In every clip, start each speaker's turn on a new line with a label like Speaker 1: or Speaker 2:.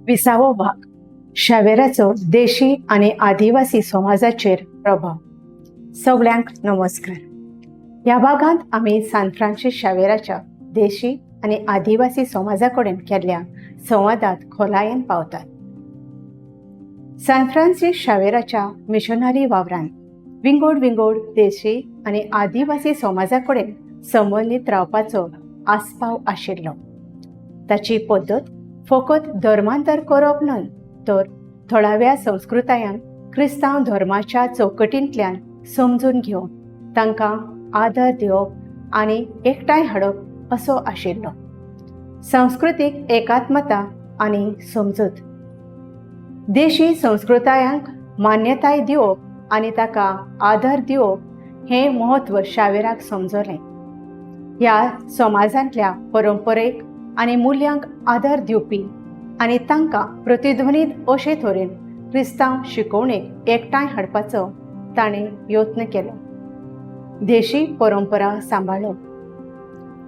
Speaker 1: विसावो भाग, शावेराचो देशी आनी आदिवासी समाजाचेर प्रभाव. सगल्यांक नमस्कार. ह्या भागांत आमी सान फ्रांसीस शावेराच्या देशी आनी आदिवासी समाजा कडेन केल्ल्या संवादात खोलायेन पावतात. सान फ्रांसीस शावेराच्या मिशनरी वावरान विंगोड विंगोड देशी आनी आदिवासी समाजा कडेन संबंदीत रावपाचो आस्पाव आशिल्लो. ताची पद्दत फकत धर्मांतर करप न्हय, तर थळाव्या संस्कृतायांक क्रिस्तांव धर्माच्या चौकटींतल्यान समजून घेवन तांकां आदर दिवप आनी एकठांय हाडप असो आशिल्लो. सांस्कृतीक एकात्मता आनी समजूत, देशी संस्कृतायांक मान्यताय दिवप आनी ताका आदर दिवप हें म्हत्व शावेराक समजलें. ह्या समाजांतल्या परंपरेक आनी मुल्यांक आदर दिवपी आनी तांकां प्रतिध्वनीत अशे तरेन क्रिस्तांव शिकोवणेक एकठांय हाडपाचो ताणें यत्न केलो. देशी परंपरा सांबाळप.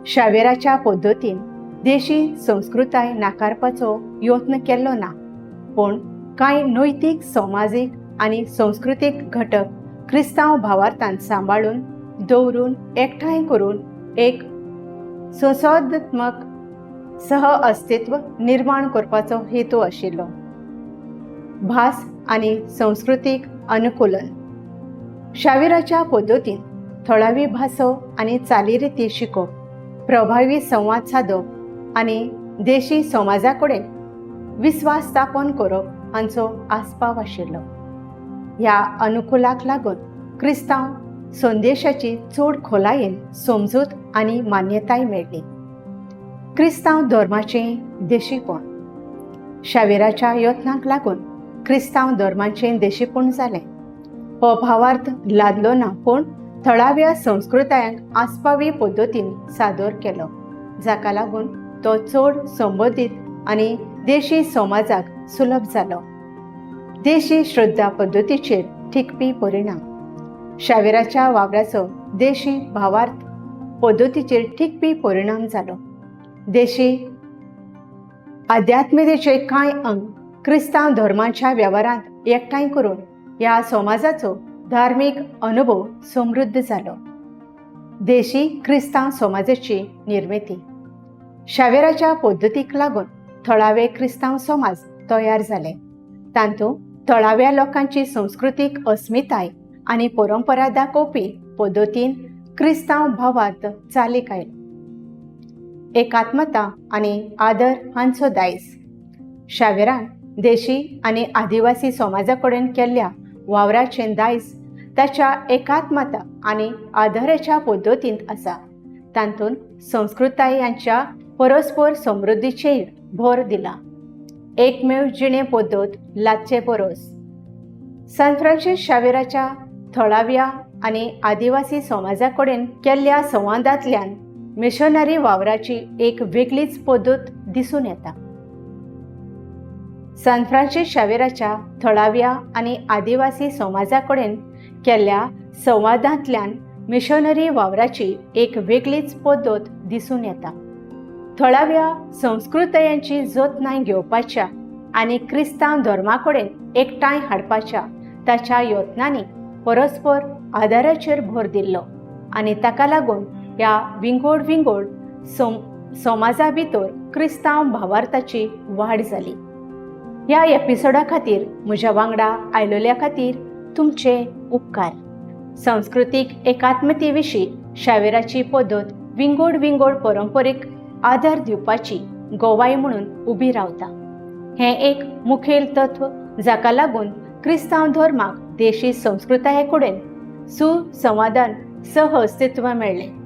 Speaker 1: शावेराच्या पद्दतीन देशी संस्कृताय नाकारपाचो यत्न केल्लो ना, पूण कांय नैतीक, समाजीक आनी संस्कृतीक घटक क्रिस्तांव भावार्थान सांबाळून दवरून एकठांय करून एक संसदात्मक सह अस्तित्व निर्माण करपाचो हेतू आशिल्लो. भास आनी संस्कृतीक अनुकूलन. शाविराच्या पद्दतीन थळावी भासो आनी चालीरिती शिकोवप, प्रभावी संवाद सादप आनी देशी समाजा कडेन विस्वास स्थापन करप हांचो आस्पाव आशिल्लो. ह्या अनुकुलाक लागून क्रिस्तांव संदेशाची चड खोलायेन समजूत आनी मान्यताय मेळ्ळी. क्रिस्तांव धर्माचें देशीपण. शावेराच्या यत्नांक लागून क्रिस्तांव धर्माचें देशीपण जालें. हो भावार्थ लादलो ना, पूण थळाव्या संस्कृतायांक आस्पावी पद्दतीन सादर केलो, जाका लागून तो चड संबंदीत आनी देशी समाजाक सुलभ जालो. देशी श्रद्धा पद्दतीचेर ठिकपी परिणाम. शावेराच्या वावराचो देशी भावार्थ पद्दतीचेर ठिकपी परिणाम जालो. देशी आध्यात्मिकतेचे कांय अंग क्रिस्तांव धर्माच्या वेव्हारांत एकठांय करून ह्या समाजाचो धार्मीक अनुभव समृद्ध जालो. देशी क्रिस्तांव समाजाची निर्मिती. शावेराच्या पद्दतीक लागून थळावे क्रिस्तांव समाज तयार जाले. तातूंत थळाव्या लोकांची संस्कृतीक अस्मिताय आनी परंपरा दाखोवपी पद्दतीन क्रिस्तांव भावार्थ चालीक आयलो. एकात्मता आनी आदर हांचो दायज. शावेरान देशी आनी आदिवासी समाजा कडेन केल्ल्या वावराचें दायज ताच्या एकात्मता आनी आदराच्या पद्दतींत आसा. तातूंत संस्कृतायांच्या परस्पर समृद्धीचेर भर दिला. एकमेव जिणे पद्दत लादचे परस सान फ्रांसीस शावेराच्या थळाव्या आनी आदिवासी समाजा कडेन केल्ल्या संवादांतल्यान मिशनरी वावराची एक वेगळीच पद्दत दिसून येता. सान फ्रांसीस शावेराच्या थळाव्या आनी आदिवासी समाजा कडेन केल्ल्या संवादांतल्यान मिशनरी वावराची एक वेगळीच पद्दत दिसून येता. थळाव्या संस्कृतायांची जतनाय घेवपाच्या आनी क्रिस्तांव धर्मा कडेन एकठांय हाडपाच्या ताच्या यत्नांनी परस्पर आदाराचेर भर दिल्लो आनी ताका लागून ह्या विंगोड विंगोड समाजा भितर क्रिस्तांव भावार्थाची वाड जाली. ह्या एपिसोडा खातीर म्हज्या वांगडा आयलेल्या खातीर तुमचे उपकार. संस्कृतीक एकात्मते विशीं शावेराची पद्दत विंगोड विंगोड परंपरेक आदार दिवपाची गवाय म्हणून उबी रावता. हें एक मुखेल तत्व, जाका लागून क्रिस्तांव धर्माक देशी संस्कृताये कडेन सुसंवादान सह अस्तित्व मेळ्ळें.